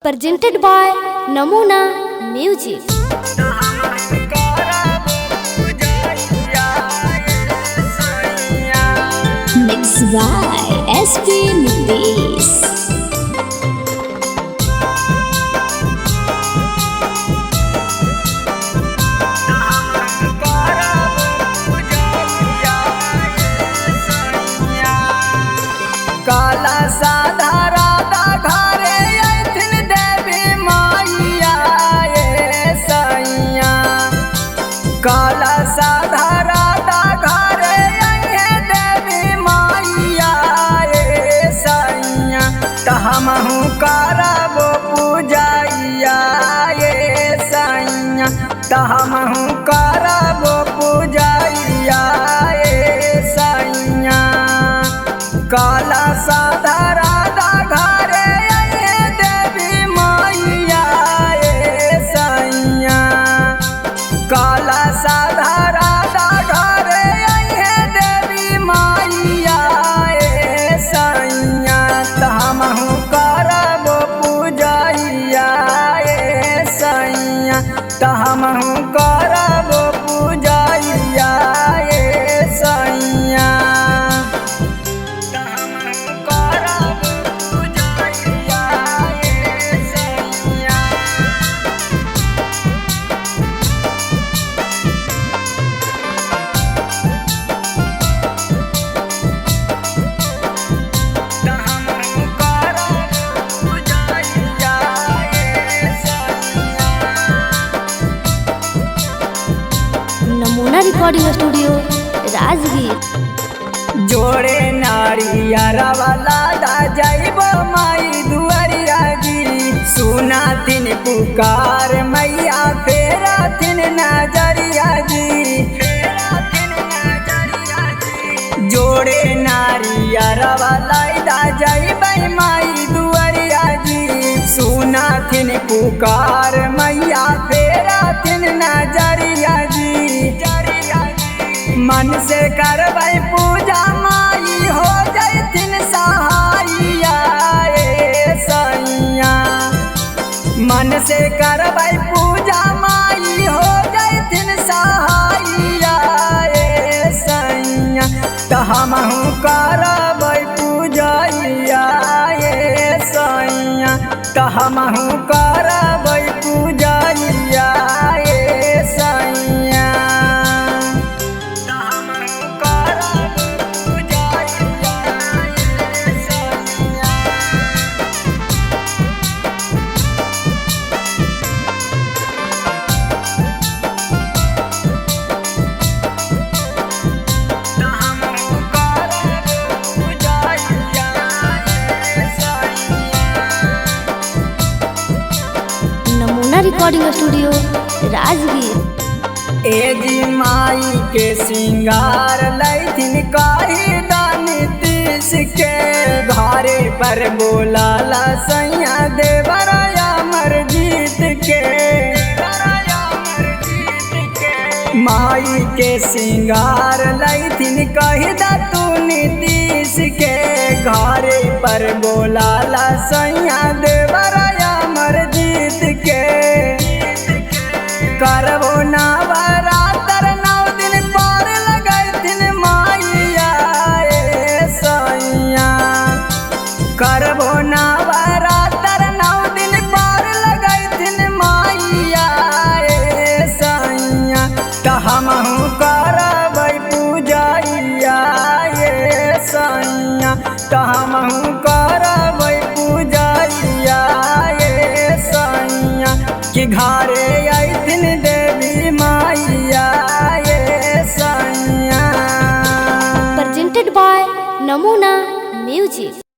Presented by Namuna Music. Mixed by SP Nitish. काला साधा राधा घरे अइथिन देवी माइया ए सैया। काला साधा राधा घरे अइहे देवी माइया ए सैया। त हमहू करबो पूजैया ए सैया। त हमहू करबो पूजैया ए सैया। काला साधा राधा घरे अइहे देवी माइया ए सैया। काला साधा राधा घरे अइहे देवी माइया ए सैया। त हमहू करबो पूजैया ए सैया। त हमहू करबो पूजैया ए सैया। Namuna Recording Studio, Rajgir. जोड़े नारियर वाला दा जाइबो माई दुआरिया जी। सुना तिन पुकार मैया फेरा तिन नजरिया जी। जोड़े नारियर वाला दा जाइबै माई दुआरिया जी। सुना तिन पुकार मैया फेरा तिन नजरिया जी। मन से करबै पूजा माई हो जैथिन सहाइया ए सैया। मन से करबै पूजा माई हो जैथिन सहाइया ए सैया। त हमहू करबै पूजैया ए सैया। त हमहू करबै पूजैया ए सैया। Namuna Recording Studio, Rajgir. ए जी माई के सिंगार लैथिन काही दानी तीस के। घरे पर बोलाला सैया देवराया मरजीत के। माई के सिंगार लैथिन कही दा तू नीतीश के। घरे पर बोलाला सैया देवराया मरजीत के। करबो नवरात्र नौ दिन पार लगैथिन माइया ए सैया। करबो नवरात्र नौ दिन पार लगैथिन माइया ए सैया। त हमहू करबै पूजैया ए सैया। त हमहू करबै पूजैया ए सैया। कि घरे अइथिन देवी माइया ए सैया। Presented by Namuna Music.